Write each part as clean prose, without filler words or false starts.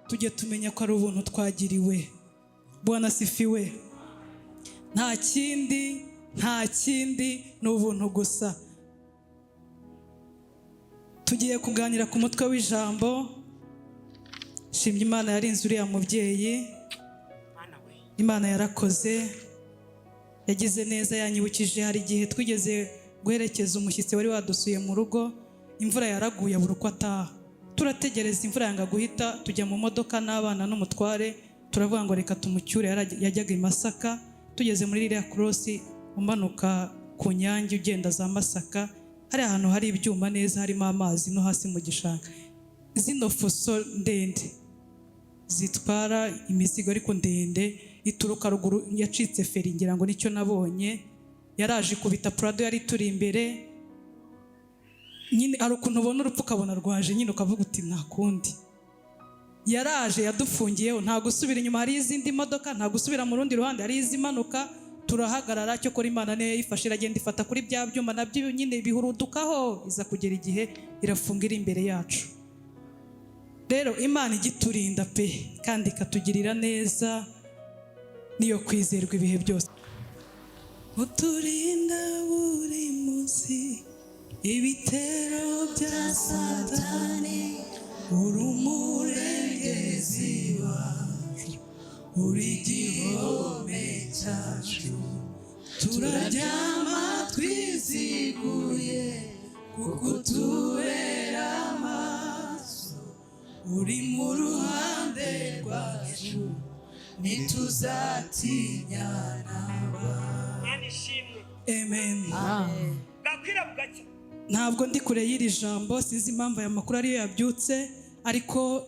Tujye tumenya ko ari ubuntu twagiriwe. Bwana asifiwe. Nta kindi, nta kindi, ni ubuntu gusa. Tugiye kuganira ku mutwe w'ijambo. Shimye Imana yarinze uriya mubyeyi. Imana yarakoze, yagize neza, yanyibukije hari igihe twigeze guherekeza umushyitsi wari wadusuye mu rugo, imvura yaraguye abura uko ataha. Turategereza imvura yanga guhita, tujya mu modoka n'abana n'umutware, turavuga ngo reka tumucyure. Yajyaga i Masaka. Tugeze muri iriya korosi umanuka ku Nyange ugenda za Masaka, hari ahantu hari ibyuma neza, harimo amazi no hasi mu gishanga, zino fuso ndende zitwara imizigo ariko ndende ituruka ruguru yacitse feri, ngira ngo nicyo nabonye. Yaraje ikubita Prado yari ituri imbere. Nyine hari ukuntu ubona urupfu ukabona rwaje nyine, ukavuga uti nta kundi. Yaraje yadufungiyeho, nta gusubira inyuma, hari izindi modoka, nta gusubira mu rundi ruhande, hari izimanuka. Turahagarara. Cyokora Imana niyo yayifashe, iragenda ifata kuri bya byuma nabyo nyine bihurudukaho, iza kugera igihe irafunga iri imbere yacu. Rero Imana igiturinda pe, kandi ikatugirira neza, niyo kwizerwa ibihe byose. Uturinda buri munsi ibitero bya Satani, uri umurengezi wacu, uri igihome cyacu. Turaryama twiziguye kuko utubera amaso, uri mu ruhande rwacu, ntituzatinya naba. Imana ishimwe. Amen. Bwakwira bugacya. Ntabwo ndi kure y'iri jambo, sinzi impamvu aya makuru ariyo yabyutse, ariko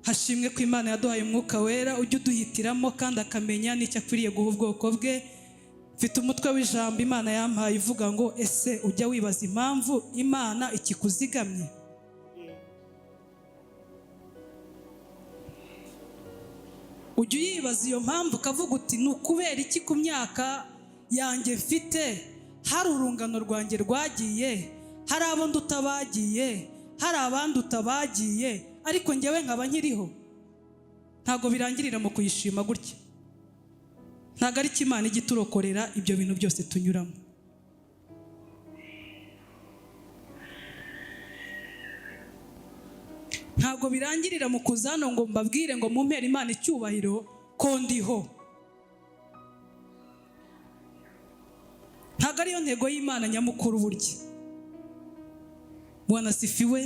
hashimwe ko Imana yaduhaye Umwuka Wera ujya uduhitiramo kandi akamenya n'icyo akwiriye guha ubwoko bwe. Mfite umutwe w'ijambo Imana yampaye ivuga ngo: "Ese ujya wibaza impamvu Imana ikikuzigamye?" Ujya uyibaza iyo mpamvu ukavuga uti: "Ni ukubera iki ku myaka yanjye mfite hari urungano rwanjye rwagiye, hari abo nduta bagiye, hari abanduta bagiye, ariko njyewe nkaba nkiriho?" Ntabwo birangirira mu kuyishima gutya. Ntabwo ari cyo Imana ijya iturokorera ibyo bintu byose tunyuramo. Ntabwo birangirira mu kuza hano ngo mbabwire ngo mumpere Imana icyubahiro ko ndiho. Ntabwo ariyo ntego y'Imana nyamukuru. Burya Bwana asifiwe.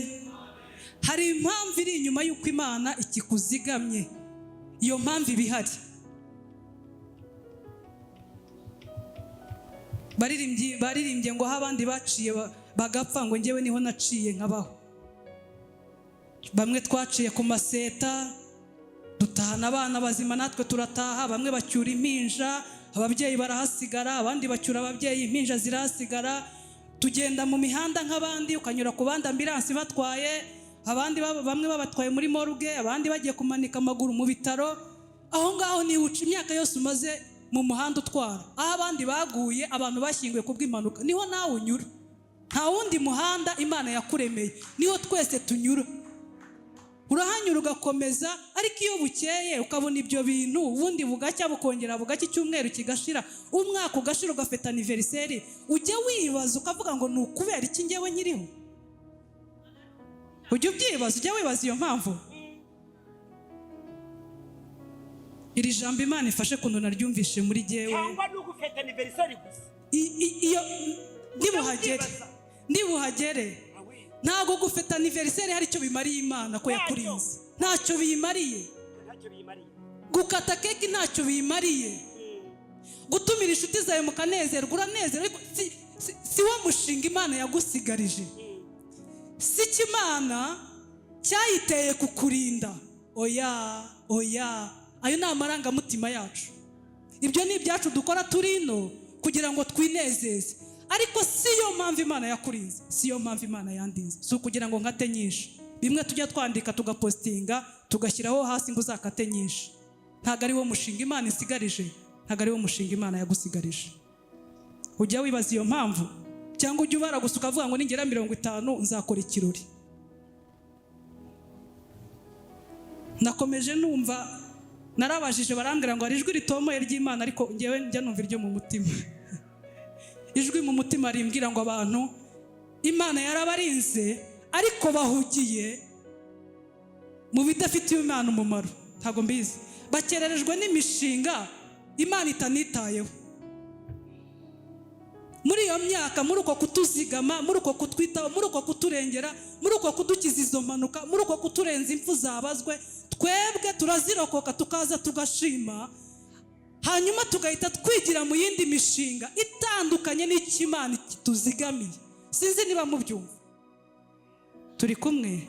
Hari impamvu iri inyuma y'uko Imana ikikuzigamye. Iyo mpamvu iba ihari. Baririmbye ngo aho abandi baciye bagapfa, ngo njyewe niho naciye nkabaho. Bamwe twaciye ku maseta dutahana abana bazima, natwe turataha. Bamwe bacyura impinja, ababyeyi barahasigara, abandi bacyura ababyeyi, impinja zirahasigara. Tugenda mu mihanda nk'abandi, ukanyura ku bandi ambilansi batwaye abandi, bamwe babatwaye muri morgue, abandi bagiye kumanika amaguru mu bitaro. Aho ngaho niwuca imyaka yose umaze mu muhanda utwara, aho abandi baguye, abantu bashyinguye kubw'impanuka, niho nawe unyura. Nta wundi muhanda Imana yakuremeye, niho twese tunyura. Urahanyura ugakomeza, ariko iyo bukeye ukabona ibyo bintu, ubundi bugacya, bukongera bugacya, icyumweru kigashira, umwaka ugashira, ugafata anniversaire, ujya wibaza ukavuga ngo ni ukubera iki njyewe nkiriho? Ujya ubyibaza? Ujya wibaza iyo mpamvu? Iri jambo Imana ifashe ukuntu naryumvishe muri jyewe. Cyangwa ni ugufata anniversaire gusa? Iyo ndibuhagere, ndibuhagere. Ntabwo gufata anniversaire hari icyo bimariye Imana ko yakurinze. Ntacyo biyimariye. Ntacyo biyimariye. Gukata keke ntacyo biyimariye. Gutumira inshuti zawe mukanezerwa, uranezerwa, ariko si wo mushinga Imana yagusigarije. Si cyo Imana cyayiteye kukurinda. Oya, oya, ayo ni amarangamutima yacu. Ibyo ni ibyacu dukora turi ino kugira ngo twinezeze, ariko si yo mpamvu Imana yakurinze, si yo mpamvu Imana yandinze. Si ukugira ngo nkate nyinshi, bimwe tujya twandika tugapositinga tugashyiraho hasi ngo uzakate nyinshi. Ntabwo ari wo mushinga Imana isigarije, ntabwo ari wo mushinga Imana yagusigarije. Ujya wibaza iyo mpamvu, cyangwa ujya ubara gusa ukavuga ngo ningera 50 nzakora ikirori? Nakomeje numva, narabajije barambwira ngo hari ijwi ritomoye ry'Imana, ariko ngewe njya numva iryo mu mutima. Ijwi mu mutima rimbwira ngo abantu Imana yarabarinze, ariko bahugiye mu bidafitiye Imana umumaro. Ntabwo mbizi, bakererejwe n'imishinga Imana itanitayeho. Muri iyo myaka, muri uko kutuzigama, muri uko kutwitaho, muri uko kuturengera, muri uko kudukiza izo mpanuka, muri uko kuturenza impfu zabazwe, twebwe turazirokoka, tukaza tugashima, hanyuma tugahita twigira mu yindi mishinga itandukanye n'icyo Imana tuzigamiye. Sinzi niba mubyumva. Turi kumwe,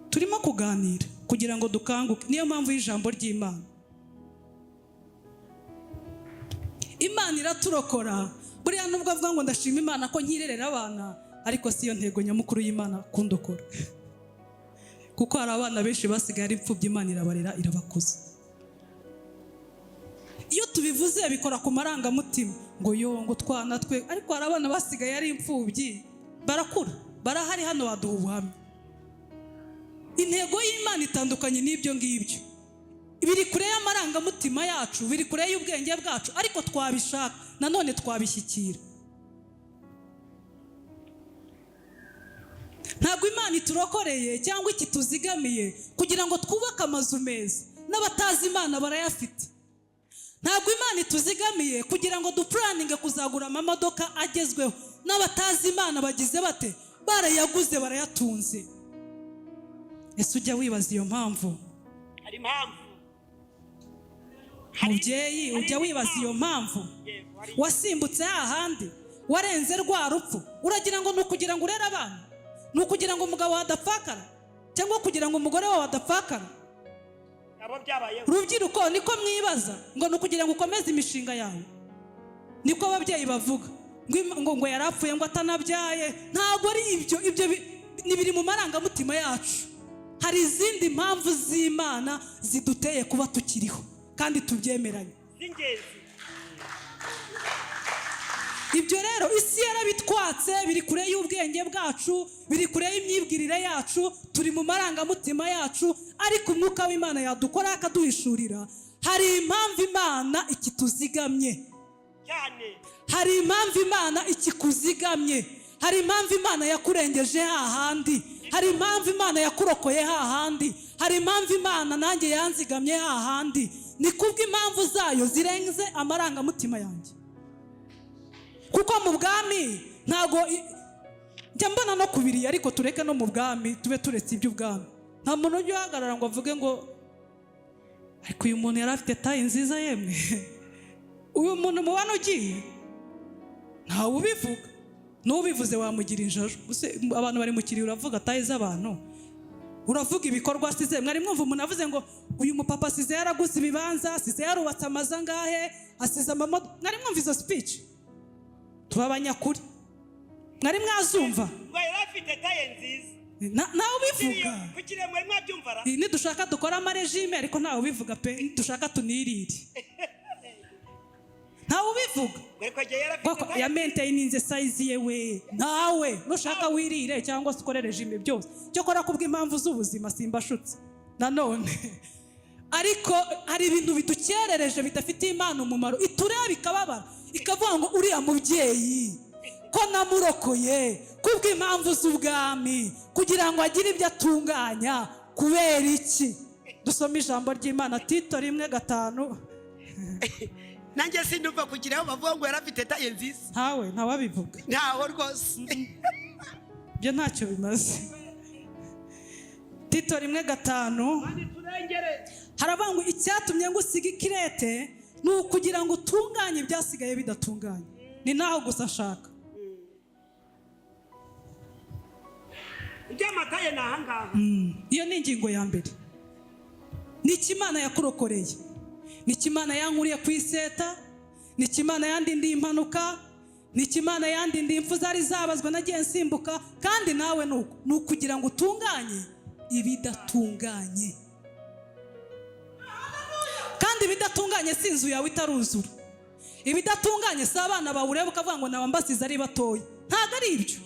turimo kuganira kugira ngo dukanguke. Niyo mpamvu y'ijambo ry'Imana. Imana iraturokora. Buriya nubwo avuga ngo ndashima Imana ko nkirerera abana, ariko si yo ntego nyamukuru y'Imana kundokora, kuko hari abana benshi basigaye ari imfubyi, Imana irabarera, irabakuza. Iyo tubivuze bikora ku marangamutima ngo yo ngo twana twe, ariko hari abana basigaye ari imfubyi barakura, barahari hano baduha ubuhamya. Intego y'Imana itandukanye n'ibyo ngibyo, biri kure y'amarangamutima yacu, biri kure y'ubwenge bwacu, ariko twabishaka nanone twabishyikira. Ntabwo Imana iturokoreye cyangwa ikituzigamiye kugira ngo twubake amazu meza, n'abatazi Imana barayafite. Ntabwo Imana ituzigamiye kugira ngo dupuraninge kuzagura amamodoka agezweho, n'abatazi Imana bagize bate, barayaguze, barayatunze. Ese ujya wibaza iyo mpamvu? Hari impamvu. Mubyeyi, ujya wibaza iyo mpamvu? Yego, hari. Wasimbutse hahandi, warenze rwa rupfu, uragira ngo ni ukugira ngo urere abana, ni ukugira ngo umugabo wawe adapfakara, cyangwa kugira ngo umugore wawe adapfakara? Abo byabayeho. Rubyiruko, niko mwibaza ngo ni ukugira ngo ukomeze imishinga yawe? Niko ababyeyi bavuga ngo ngo yarapfuye ngo atanabyaye. Ntabwo ari ibyo. Ibyo ni biri mu marangamutima yacu. Hari izindi mpamvu z'Imana ziduteye kuba tukiriho kandi tubyemeranye. Z'ingenzi. Ibyo rero isi yarabitwatse, biri kure y'ubwenge bwacu, biri kure y'imyibwirire yacu, turi mu marangamutima yacu, ariko umwuka w'Imana yadukora akaduhishurira. Hari impamvu Imana ikituzigamye cyane. Hari impamvu Imana ikikuzigamye. Hari impamvu Imana yakurengeje hahandi. Hari impamvu Imana yakurokoye hahandi. Hari impamvu Imana nanjye yanzigamye hahandi. Ni kubw'impamvu zayo zirenze amarangamutima yanjye. Kuko mu bwami ntago njya mbona no kubiriya, ariko tureke no mu bwami, tube turetse iby'ubwami. Nta muntu ujya uhagarara ngo avuge ngo ariko uyu muntu yari afite taille nziza yemwe. Uyu muntu mubona ugiye, ntawe ubivuga. N'ubivuze wamugira injaju. Use, abantu bari mu kiriyo, uravuga taille z'abantu, uravuga ibikorwa asize. Mwari mwumva umuntu avuze ngo uyu mupapa asize yaraguze ibibanza, asize yarubatse amazu angahe, asize amamodoka? Mwari mwumva izo speech? Tuba abanyakuri. Mwari mwazumva? Ngo yari afite taille nziza. Ntawe ubivuga. Ku kiriyo mwari mwabyumva ra? Nidushaka dukora amarégime, ariko ntawe ubivuga pe. Nidushaka tunirire, ntawe ubivuga. Ngo ariko agiye yari afite Koko taille. ya maintaininze size ye we. Nawe nushaka wirire cyangwa se ukore régime, byose cyokora kubw'impamvu z'ubuzima, simbashutse nanone. Ariko hari ibintu bidukerereje bidafitiye Imana umumaro, itureba ikababara, ikavuga ngo uriya mubyeyi ko namurokoye kubw'impamvu z'ubwami kugira ngo agire ibyo atunganya, kubera iki? Dusome ijambo ry'Imana, Tito 1:5. Nanjye sindumva kugira aho bavuga ngo yari afite taille nziza. Ntawe, ntawabivuga. Ntaho rwose. Ibyo ntacyo bimaze. Tito 1:5. Turengere. Haravuga ngo icyatumye ngo usige ikirete ni ukugira ngo utunganye ibyasigaye bidatunganye. Ni naho gusa nshaka. Iby'amataille ni ahangaha. Iyo ni ingingo ya mbere. Ni iki Imana yakurokoreye? Ni iki Imana yankuriye ku iseta? Ni iki Imana yandindiye impanuka? Ni iki Imana yandindiye impfu zari zabazwe nagiye nsimbuka? Kandi nawe nuko ni ukugira ngo utunganye ibidatunganye. Kandi ibidatunganye si inzu yawe itaruzura. Ibidatunganye si abana bawe ureba ukavuga ngo naba mbasize ari batoya. Ntabwo ari ibyo,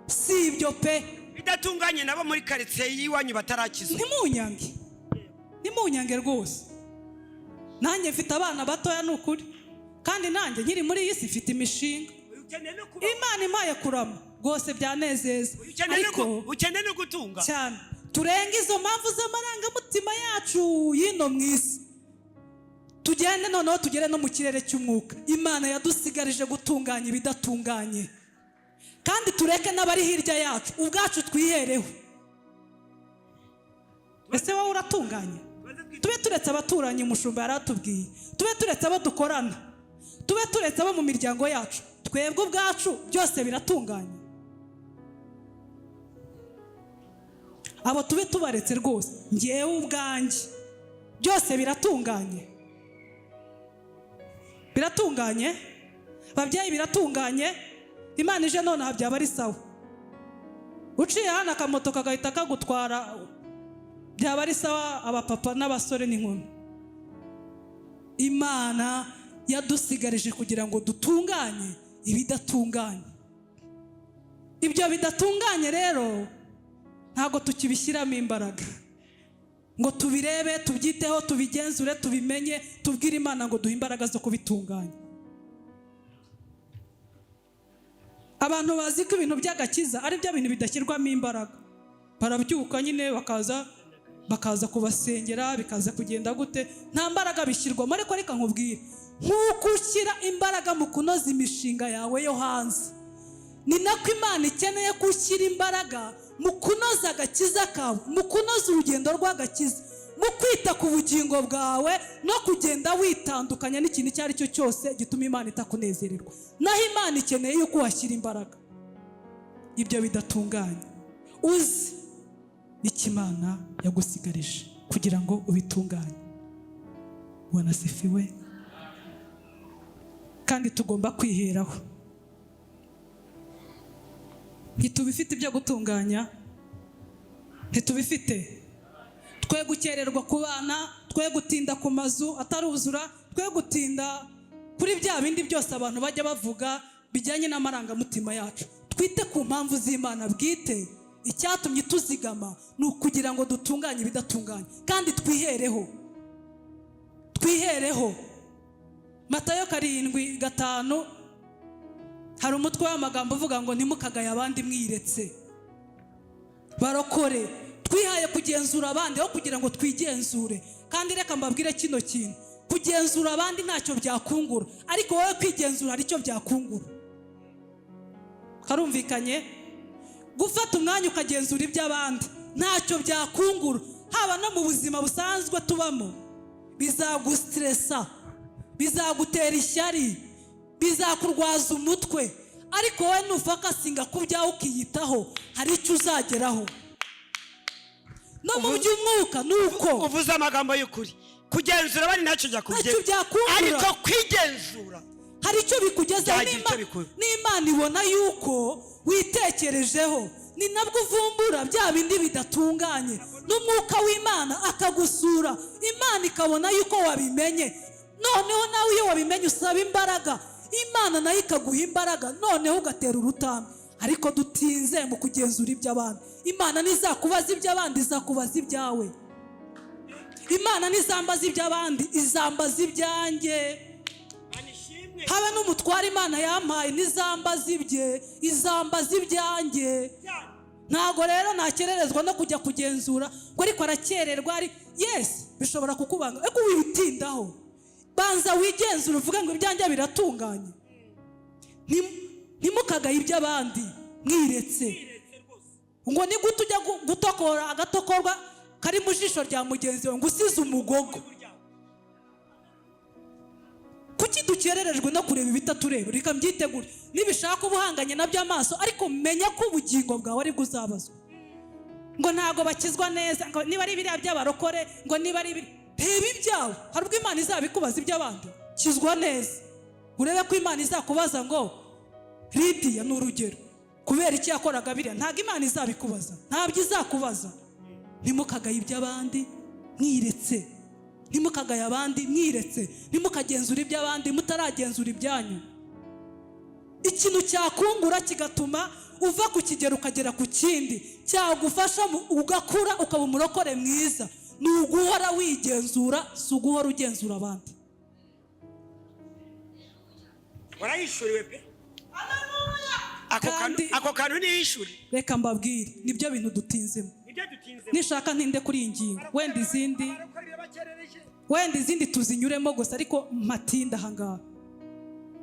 si ibyo pe. Bidatunganye nabo muri karitsiye y'iwanyu batarakizwa. Ntimunyange, ntimunyange rwose. Nanjye mfite abana batoya, ni ukuri, kandi nanjye nkiri muri iyi si mfite imishinga. Ukeneye no kuba. Imana impaye kurama rwose byanezeza. Ukeneye no Ariko ukeneye no gutunga. Cyane, turenge izo mpamvu z'amarangamutima yacu y'ino mu isi, tugende noneho tugere no mu kirere cy'umwuka. Imana yadusigarije gutunganya ibidatunganye, kandi tureke n'abari hirya yacu, ubwacu twihereho. Ese wowe uratunganye? Tube turetse abaturanyi, umushumba yaratubwiye, tube turetse abo dukorana, tube turetse abo mu miryango yacu, twebwe ubwacu byose biratunganye? Abo tube tubaretse rwose, ngewe ubwanjye byose biratunganye? Biratunganye babyeyi? Biratunganye? Imana ije nonaha byaba ari sawa? Uciye hano akamoto kagahita kagutwara byaba ari sawa? Abapapa n'abasore n'inkumi, Imana yadusigarije kugira ngo dutunganye ibidatunganye. Ibyo bidatunganye rero ntabwo tukibishyiramo imbaraga ngo tubirebe, tubyiteho, tubigenzure, tubimenye, tubwire Imana ngo duhe imbaraga zo kubitunganya. Abantu bazi ko ibintu by'agakiza ari byo bintu bidashyirwamo imbaraga, barabyuka nyine bakaza kubasengera, bikaza kugenda gute, nta mbaraga bishyirwamo. Ariko reka nkubwire, nk'uko ushyira imbaraga mu kunoza imishinga yawe yo hanze, ni nako Imana ikeneye ko ushyira imbaraga mu kunoza agakiza kawe, mu kunoza urugendo rw'agakiza, mu kwita ku bugingo bwawe no kugenda witandukanya n'ikintu icyo ari cyo cyose gituma Imana itakunezererwa. Naho Imana ikeneye yuko uhashyira imbaraga. Ibyo bidatunganye uzi icyo Imana yagusigarije kugira ngo ubitunganye. Wanasifiwe. Kandi tugomba kwiheraho. Ntitubifite ibyo gutunganya, ntitubifite. Twe gukererwa ku bana, twe gutinda ku mazu ataruzura, twe gutinda kuri bya bindi byose abantu bajya bavuga bijyanye n'amarangamutima yacu. Twite ku mpamvu z'Imana bwite. Icyatumye tuzigama ni ukugira ngo dutunganye ibidatunganye, kandi twihereho, twihereho. Matayo 7:5, hari umutwe w'amagambo uvuga ngo ntimukagaye abandi mwiretse. Barokore, twihaye kugenzura abandi aho kugira ngo twigenzure. Kandi reka mbabwire kino kintu, kugenzura abandi ntacyo byakungura, ariko wowe kwigenzura hari icyo byakungura. Karumvikanye? Gufata umwanya ukagenzura iby'abandi ntacyo byakungura, haba no mu buzima busanzwe tubamo. Bizagustresa, bizagutera ishyari, bizakurwaza umutwe, ariko wowe nufocusinga ku byawe ukiyitaho, hari icyo uzageraho. No mu by'umwuka ni uko. Uvuze amagambo y'ukuri. Kugenzura abandi ntacyo byakugeza, Ntacyo byakungura. ariko kwigenzura hari icyo bikugezaho. Byagira icyo bikora. N'Imana ibona yuko witekerejeho, ni nabwo uvumbura bya bindi bidatunganye, n'umwuka w'Imana akagusura, Imana ikabona yuko wabimenye. Noneho nawe iyo wabimenye usaba imbaraga, Imana nayo ikaguha imbaraga, noneho ugatera urutambwe. Ariko dutinze mu kugenzura iby'abandi. Imana ntizakubaza iby'abandi, izakubaza ibyawe. Imana ntizambaza iby'abandi, izambaza ibyanjye. Habe n'umutware Imana yampaye ntizambaza ibye, izambaza ibyanjye. Ntabwo rero nakererezwa no kujya kugenzura ngo ariko arakererwa ari yes, bishobora kukubanga, ariko wibitindaho. Banza wigenzure, uvuge ngo ibyanjye biratunganye. Ntimukagaye iby'abandi mwiretse. Ngo ni gute ujya gutokora agatokorwa kari mu jisho rya mugenzi wawe ngo usize umugogo? Kuki dukererejwe no kureba ibitatureba? Reka mbyitegure, nibishaka ubuhanganye nabyo amaso, ariko menya ko ubugingo bwawe aribwo uzabazwa. Ngo ntabwo bakizwa neza, ngo niba ari biriya by'abarokore, ngo niba ari biri, reba ibyawe. Hari ubwo Imana izabikubaza iby'abandi? Kizwa neza urebe ko Imana izakubaza ngo Lidiya ni urugero, kubera icyo yakoraga biriya. Ntabwo Imana izabikubaza, ntabwo izakubaza. Ntimukagaye iby'abandi mwiretse, ntimukagaye abandi mwiretse, ntimukagenzure iby'abandi mutaragenzura ibyanyu. Ikintu cyakungura kigatuma uva ku kigero ukagera ku kindi, cyagufasha ugakura ukaba umurokore mwiza, ni uguhora wigenzura, si uguhora ugenzura abandi. Warayishuriwe pe. Ako kantu. Kandi- Ako kantu niyishuri. Reka mbabwire, nibyo bintu dutinzemo. Nibyo dutinzemo. Nishaka ntinde kuri iyi ngingo, wenda izindi Abarokore birabakerereje. wenda izindi tuzinyuremo gusa, ariko mpatinda ahangaha.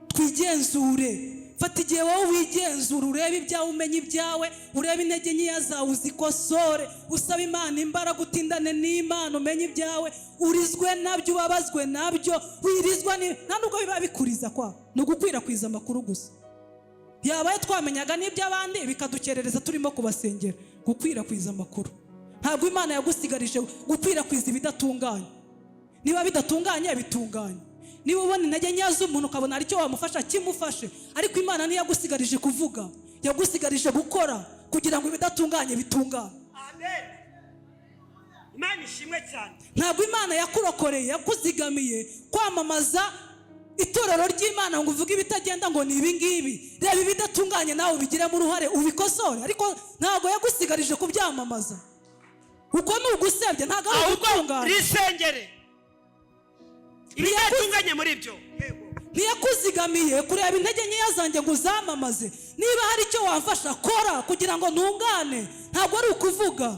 Twigenzure. Fata igihe wowe wigenzure, urebe ibyawe, umenye ibyawe, urebe intege nkeya zawe uzikosore, usaba Imana imbaraga, utindane n'Imana, umenye ibyawe, urizwe nabyo, ubabazwe nabyo, wirizwa nta nubwo biba bikuriza, kwa ni ugukwirakwiza amakuru gusa. Yabaye twamenyaga n'iby'abandi bikadukerereza turimo kubasengera. Gukwirakwiza amakuru, ntabwo Imana yagusigarije gukwirakwiza ibidatunganye. Niba bidatunganye, bitunganye. Niba ubona intege nkeya z'umuntu, ukabona hari icyo wamufasha, kimufashe. Ariko Imana ntiyagusigarije kuvuga, yagusigarije gukora kugira ngo ibidatunganye bitungane. Amen, Imana ishimwe cyane. Ntabwo Imana yakurokoreye, yakuzigamiye kwamamaza itorero ry'Imana ngo uvuge ibitagenda, ngo ni ibi ngibi. Reba ibidatunganye nawe ubigiremo uruhare, ubikosore, ariko ntabwo yagusigarije kubyamamaza. Uko ni ugusebya, ntabwo ari Ahubwo ugutungana. risengere ibidatunganye muri byo. Ntiyakuzigamiye kureba intege nkeya zanjye ngo uzamamaze. Niba hari icyo wamfasha, kora kugira ngo ntungane. Ntabwo ari ukuvuga,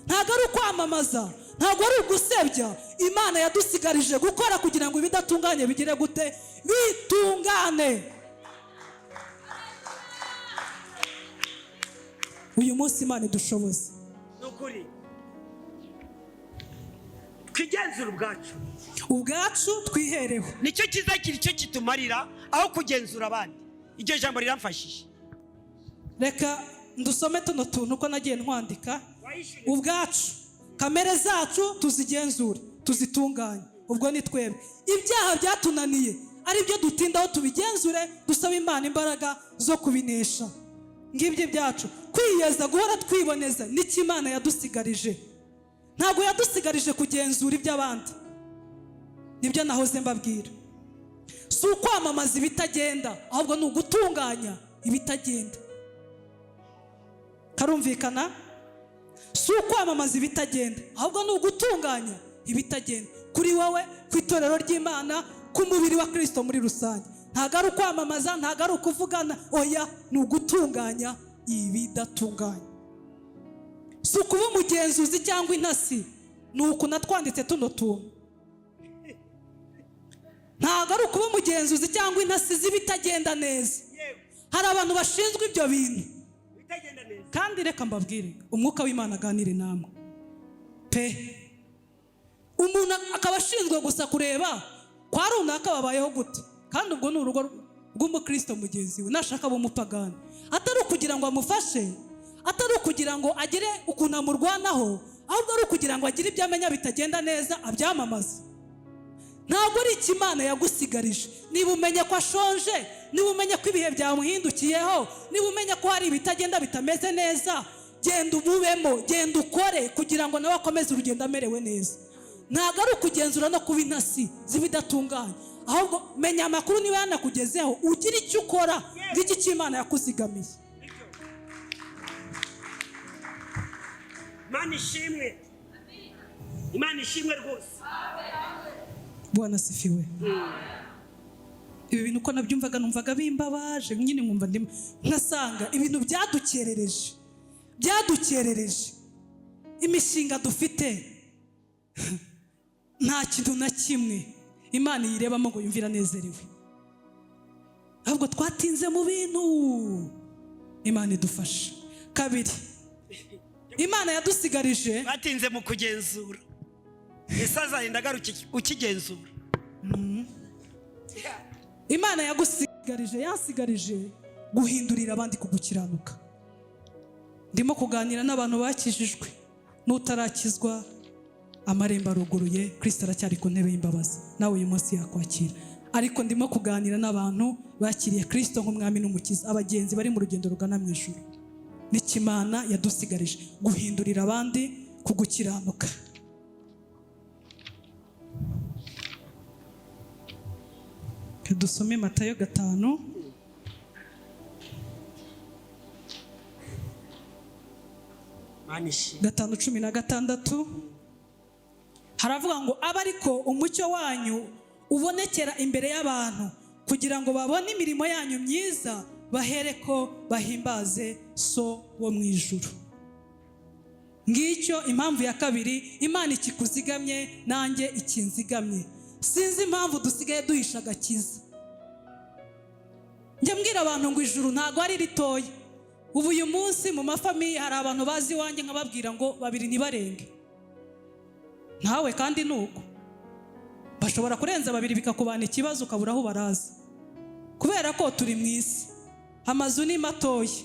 ntabwo ari ukwamamaza, ntabwo ari ugusebya. Imana yadusigarije gukora kugira ngo ibidatunganye bigire gute? Bitungane. Uyu munsi Imana idushoboze. Ni ukuri, twigenzure ubwacu. Ubwacu twihereho. Nicyo cyiza kiri cyo kitumarira aho kugenzura abandi. Iryo jambo riramfashije. Reka ndusome tuno tuntu uko nagiye ntwandika. Ubwacu, kamere zacu tuzigenzure, tuzitunganye. Ubwo ni twebwe. Ibyaha byatunaniye ari byo dutindaho, tubigenzure, dusabe Imana imbaraga zo kubinesha. Ngibyo ibyacu. Kwiyeza, guhora twiboneza, nicyo Imana yadusigarije. Ntabwo yadusigarije kugenzura iby'abandi. Nibyo nahoze mbabwira, si ukwamamaza ibitagenda, ahubwo ni ugutunganya ibitagenda. Karumvikana? Si ukwamamaza ibitagenda, ahubwo ni ugutunganya ibitagenda kuri wowe, ku itorero ry'Imana, ku mubiri wa Kirisito muri rusange. Ntabwo ari ukwamamaza, ntabwo ari ukuvugana, oya, ni ugutunganya ibidatunganye. Si ukuba umugenzuzi cyangwa intasi. Ni uku natwanditse tuno tuntu. Ntabwo ari ukuba umugenzuzi cyangwa intasi z'ibitagenda neza. Hari abantu bashinzwe ibyo bintu. Bitagenda neza. Kandi reka mbabwire, umwuka w'Imana aganire namwe pe. Umuntu akaba ashinzwe gusa kureba kwa runaka babayeho gute, kandi ubwo ni urugo rw'umukristo mugenzi we, nashaka abe umupagani, atari ukugira ngo amufashe, atari ukugira ngo agire ukuntu amurwanaho, ahubwo ari ukugira ngo agire ibyo amenya bitagenda neza abyamamaze. Ntabwo ari icyo Imana yagusigarije. Niba umenye ko ashonje, niba umenye ko ibihe byamuhindukiyeho, niba umenye ko hari ibitagenda bitameze neza, genda umubemo, genda ukore kugira ngo nawe akomeze urugendo amerewe neza. Ntabwo ari ukugenzura no kuba intasi z'ibidatunganye, ahubwo menya amakuru niba yanakugezeho, ugire icyo ukora ng'iki cy'Imana yakuzigamiye. Nibyo. Imana ishimwe, Imana ishimwe rwose. Bwana asifiwe. Ibi bintu uko nabyumvaga, numvaga bimbabaje nyine, nkumva ndimo nkasanga ibintu byadukerereje, byadukerereje imishinga dufite. Nta kintu na kimwe Imana iyirebamo ngo yumve iranezerewe, ahubwo twatinze mu bintu. Imana idufashe. Kabiri, Imana yadusigarije Batinze mu kugenzura. Ese azagenda agaruka ukigenzura? Imana yagusigarije, yansigarije guhindurira abandi ku gukiranuka. Ndimo kuganira n'abantu bakijijwe. N'utarakizwa, amarembo aruguruye, Kirisito aracyari ku ntebe y'imbabazi, nawe uyu munsi yakwakira. Ariko ndimo kuganira n'abantu bakiriye Kirisito nk'umwami n'umukiza, abagenzi bari mu rugendo rugana mu ijuru. Nicyo Imana yadusigarije, guhindurira abandi ku gukiranuka. Reka dusome Matayo 5. Mana ishimwe. 5:16 haravuga ngo: "Abe ariko umucyo wanyu ubonekera imbere y'abantu, kugira ngo babone imirimo yanyu myiza, bahereko bahimbaze So wo mu ijuru." Ngicyo impamvu ya kabiri Imana ikikuzigamye, nanjye ikinzigamye. Sinzi impamvu dusigaye duhisha agakiza. Njya mbwira abantu ngo ijuru ntabwo ari ritoya. Ubu uyu munsi mu ma famille hari abantu bazi iwanjye, nkababwira ngo babiri ntibarenge. Ntawe kandi ni uko bashobora kurenza babiri, bikakubana ikibazo, ukabura aho ubaraza, kubera ko turi mu isi, amazu ni matoya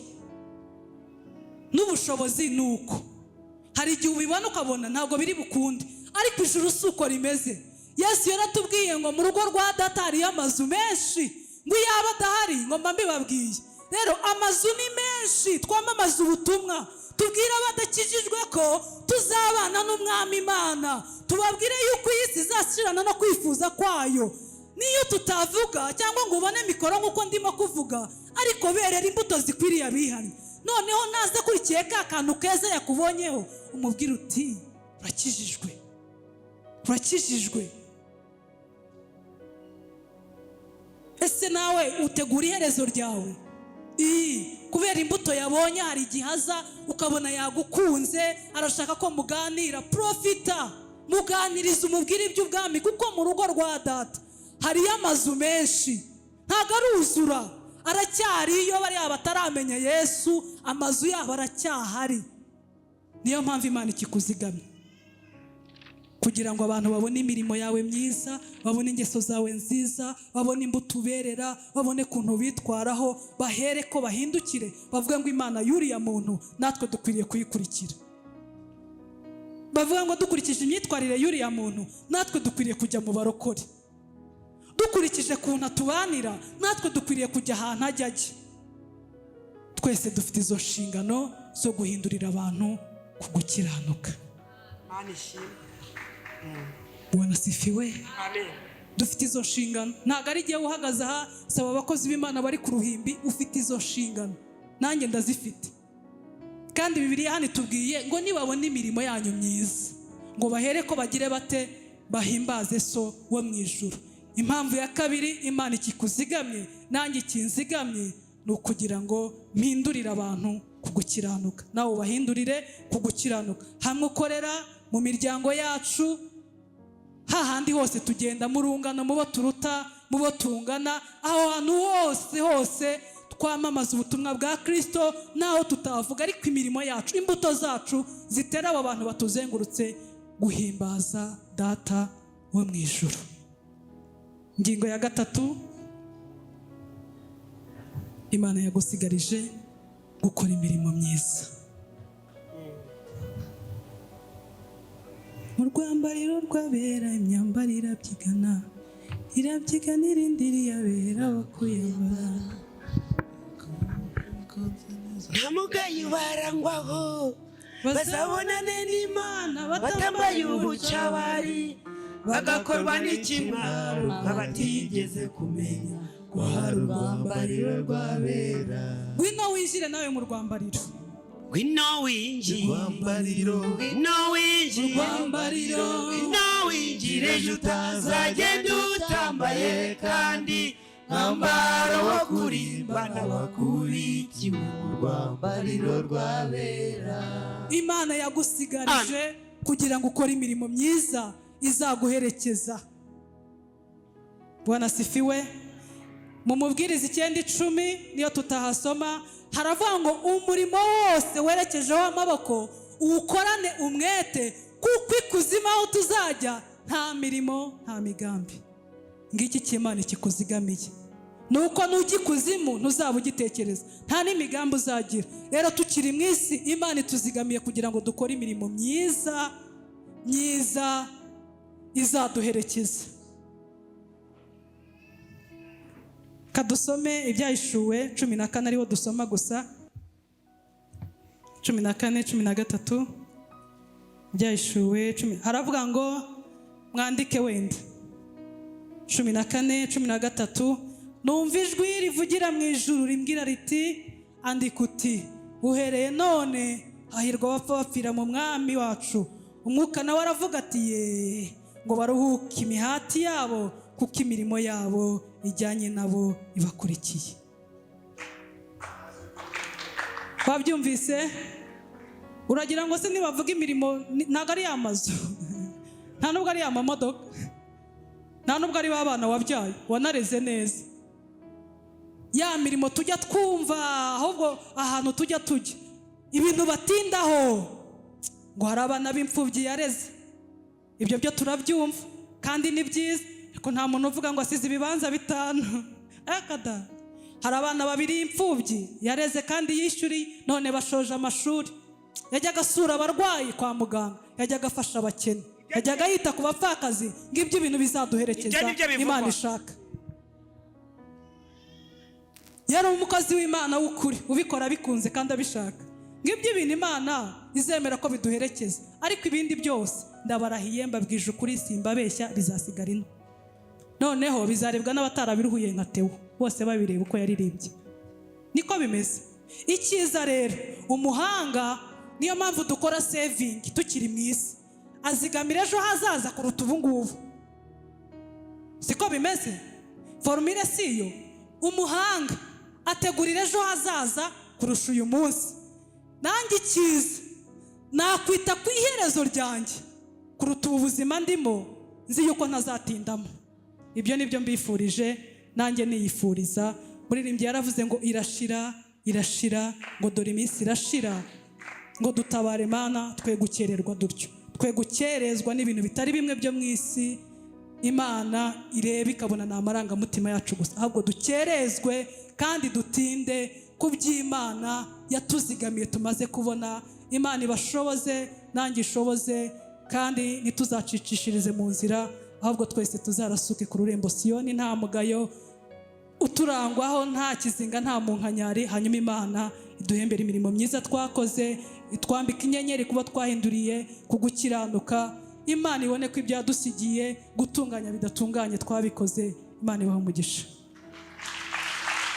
n'ubushobozi ni uko. Hari igihe ubibona ukabona ntabwo biri bukunde, ariko ijuru si uko rimeze. Yesu yaratubwiye ngo mu rugo rwa Data hariyo amazu menshi, ngo iyo aba adahari ngo mba mbibabwiye. Rero amazu ni menshi. Twamamaze ubutumwa, tubwire abadakijijwe ko tuzabana n'Umwami Imana, tubabwire yuko iyi si izashirana no kwifuza kwayo. Niyo tutavuga cyangwa ngo ubone mikoro nk'uko ndimo kuvuga, ariko berera imbuto zikwiriye abihannye. Noneho naza akurikiye ka kantu keza yakubonyeho, umubwire uti: "Urakijijwe, urakijijwe." Ese nawe utegura iherezo ryawe? Ii, kubera imbuto yabonye, hari igihe aza ukabona yagukunze, arashaka ko muganira. Profita, muganiriza, umubwire iby'ubwami, kuko mu rugo rwa Data hariyo amazu menshi, ntabwo aruzura, aracyariyo. Bariya bataramenya Yesu, amazu yabo aracyahari. Niyo mpamvu Imana ikikuzigamye, kugira ngo abantu babone imirimo yawe myiza, babone ingeso zawe nziza, babone imbuto uberera, babone ukuntu bitwaraho, bahere ko bahindukire, bavuge ngo: "Imana y'uriya muntu natwe dukwiriye kuyikurikira." Bavuga ngo: "Dukurikije imyitwarire y'uriya muntu, natwe dukwiriye kujya mu barokore. Dukurikije ukuntu atubanira, natwe dukwiriye kujya ahantu ajya ajya." Twese dufite izo nshingano zo guhindurira abantu ku gukiranuka. Mana ishimwe. Bwana asifiwe. Amen. Dufite izo nshingano. Ntabwo ari igihe uhagaze aha, saba abakozi b'Imana bari ku ruhimbi. Ufite izo nshingano, nanjye ndazifite. Kandi Bibiliya hano itubwiye ngo nibabona imirimo yanyu myiza, ngo bahere ko bagire bate? Bahimbaze So wo mu ijuru. Impamvu ya kabiri Imana ikikuzigamye, nanjye ikinzigamye, ni ukugira ngo mpindurire abantu ku gukiranuka, nawe ubahindurire ku gukiranuka. Hamwe ukorera, mu miryango yacu, hahandi hose tugenda, mu rungano, mu bo turuta, mu bo tungana, aho hantu hose hose twamamaza ubutumwa bwa Kirisito. Naho tutavuga, ariko imirimo yacu, imbuto zacu zitera abo bantu batuzengurutse guhimbaza Data wo mu ijuru. Ingingo ya gatatu: Imana yagusigarije gukora imirimo myiza. Mu rwambariro rw'abera imyambaro irabyigana, irabyigana irindi abera bakuyambara. Nta mugayo barangwaho, bazabonane n'Imana batambaye ubucabari, bagakorwa n'ikimwaro batigeze kumenya ko hari urwambariro rw'abera. Ngwino winjire nawe mu rwambariro. Ngwino winjire. Urwambariro. Ngwino winjire. Urwambariro. Ngwino winjire, ejo utazagenda utambaye kandi mwambaro wo kurimbana wakurikiwe urwambariro rw'abera. Imana yagusigarije kugira ngo ukore imirimo myiza izaguherekeza. Bwana asifiwe. Mu Mubwiriza 9:10, niyo tutahasoma, haravuga ngo: "Umurimo wose werekejeho amaboko uwukorane umwete, kuko ikuzimu aho tuzajya nta mirimo, nta migambi." Ngiki cy'Imana kikuzigamiye ni uko nujya ikuzimu ntuzaba ugitekereza, nta n'imigambi uzagira. Rero tukiri mu isi, Imana ituzigamiye kugira ngo dukore imirimo myiza myiza izaduherekeza. Kadusome Ibyahishuwe 14, ariho dusoma gusa, 14:13. Ibyahishuwe 10 haravuga ngo, mwandike wenda, 14:13: "Numva ijwi rivugira mu ijuru rimbwira riti: 'Andika uti: Uhereye none Hahirwa abapfa bapfira mu mwami wacu. Umwuka nawe aravuga ati ye, ngo baruhuke imihati yabo, kuko imirimo yabo ijyanye nabo ibakurikiye. Wabyumvise? Uragira ngo se nibavuga imirimo, ntabwo ari ya mazu, nta nubwo ari ya mamodoka, nta nubwo ari ba bana wabyaye wanareze neza, ya mirimo tujya twumva, ahubwo ahantu tujya tujya ibintu batindaho ngo hari abana b'imfubyi yareze, ibyo byo turabyumva kandi ni byiza, ariko nta muntu uvuga ngo asize ibibanza 5. Akada hari abana 2 imfubyi yareze kandi yishyuriye, none bashoje amashuri. Yajyaga asura abarwayi kwa muganga, yajyaga afasha abakene, yajyaga yita ku bapfakazi. Ngibyo ibintu bizaduherekeza Ibyo nibyo bivugwa. Imana ishaka. Yari umukozi w'Imana w'ukuri, ubikora bikunze kandi abishaka. Ngibyo ibintu Imana izemera ko biduherekeza, ariko ibindi byose ndabarahiye, mbabwije ukuri, simbabeshya, bizasigara ino. Noneho bizarebwa n'abatarabiruhuye nka Theo, bose babireba uko yaririmbye. Niko bimeze. Icyiza rero, umuhanga, niyo mpamvu dukora saving tukiri mu isi, azigamira ejo hazaza kuruta ubu ngubu. Siko bimeze? Formule si yo. Umuhanga ategurira ejo hazaza kurusha uyu munsi. Nanjye icyiza nakwita ku iherezo ryanjye kuruta ubu buzima ndimo, nzi yuko ntazatindamo. Ibyo nibyo mbifurije, nanjye niyifuriza. Muririmbyi yaravuze ngo irashira, irashira, ngo dore iminsi irashira, ngo dutabare Mana, twe gukererwa dutyo, twe gukerezwa n'ibintu bitari bimwe byo mu isi. Imana ireba ikabona ni amarangamutima yacu gusa, ahubwo dukerezwe kandi dutinde ku by'Imana yatuzigamiye tumaze kubona. Imana ibashoboze, nanjye ishoboze, kandi ntituzacicishirize mu nzira, ahubwo twese tuzarasuke ku rurembo Siyoni nta mugayo uturangwaho, nta kizinga, nta munkanyari. Hanyuma Imana iduhembera imirimo myiza twakoze, itwambika inyenyeri kuba twahinduriye ku gukiranuka. Imana ibone ko ibyo yadusigiye gutunganya bidatunganye twabikoze. Imana ibahe umugisha.